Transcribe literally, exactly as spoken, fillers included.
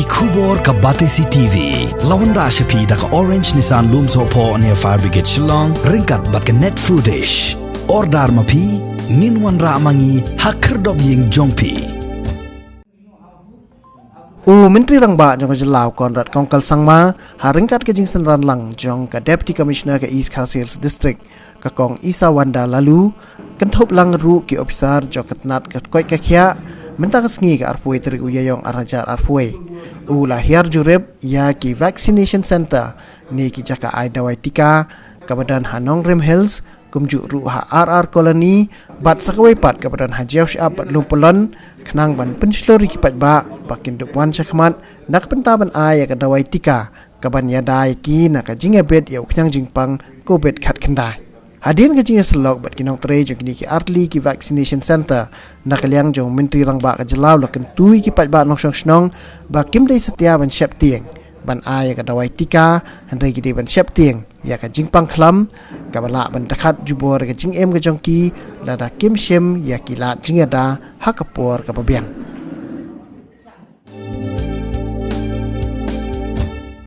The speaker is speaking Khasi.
Khubor ka Batesi T V la wanrah sha phi da ka Orange Nissan Lumsohphoh near Fire Brigade Shillong ryngkat bad ka Net Foodish. Order ma phi, ngin wanrah ma ngi ha khyrdop ïing jong phi. U Myntri Rangbah jong ka jylla u Conrad Kongkal Sangma ha ryngkat ka jingsynran lang jong ka Deputy Commissioner ka East Khasi Hills District, ka Kong Isawanda Laloo, kynthup lang ruh ki ophisar jong ka tnat ka koit ka khiah mynta ka sngi ka arphew tarik u Ïaïong ar hajar arphew. U la hiar jurip ïa ki vaccination center ne ki jaka ai dawai tika kaba don ha Nongrim Hills, kumjuh ruh ha R R Colony, bad sa kawei pat kaba don ha Jewshap bad Lumpulon, khnang ban pynshlur ïa ki paidbah ba kin dup wan shakhmat na ka bynta ban ai ïa ka dawai tika kaban ïada ïa ki na ka jingïabit ïa u khñiang jingpang Covid khatkhyndai. Hadien ka jingïasyllok bad ki nongtrei jong kine ki artylli ki vaccination center, na ka liang jong u Myntri Rangbah ka jylla u la kyntu ïa ki paidbah nongshong shnong ba kim dei satia ban sheptieng ban ai ïa ka dawai tika, hynrei ki dei ban sheptieng ïa ka jingpang khlam kaba lah ban dkhat jubor ïa ka jingim ka jong ki lada kim shim ïa ki lad jingïada ha ka por kaba biang.